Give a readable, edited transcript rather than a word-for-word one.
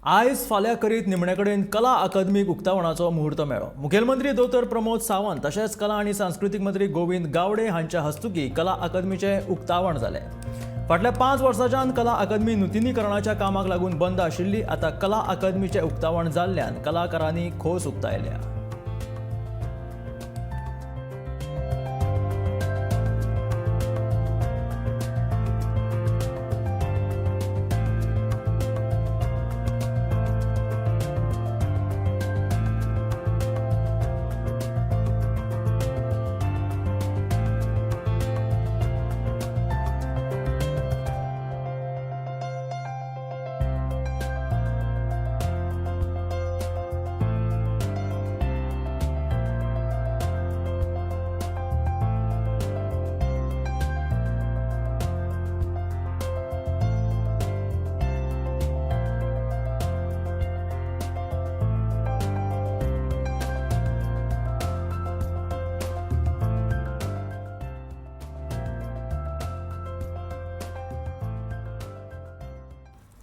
आयज फाल्यां करीत निमणे कडेन कला अकादमीक उक्तावणाचो मुहूर्त मेळ्ळो. मुखेलमंत्री दोतोर प्रमोद सावंत तशेंच कला आनी सांस्कृतीक मंत्री गोविंद गावडे हांच्या हस्तुकीं कला अकादमीचें उक्तावण जालें. फाटल्या 5 वर्सांच्यान कला अकादमी नुतनीकरणाच्या कामाक लागून बंद आशिल्ली. आतां कला अकादमीचें उक्तावण जाल्ल्यान कलाकारांनी खोस उक्तायल्या.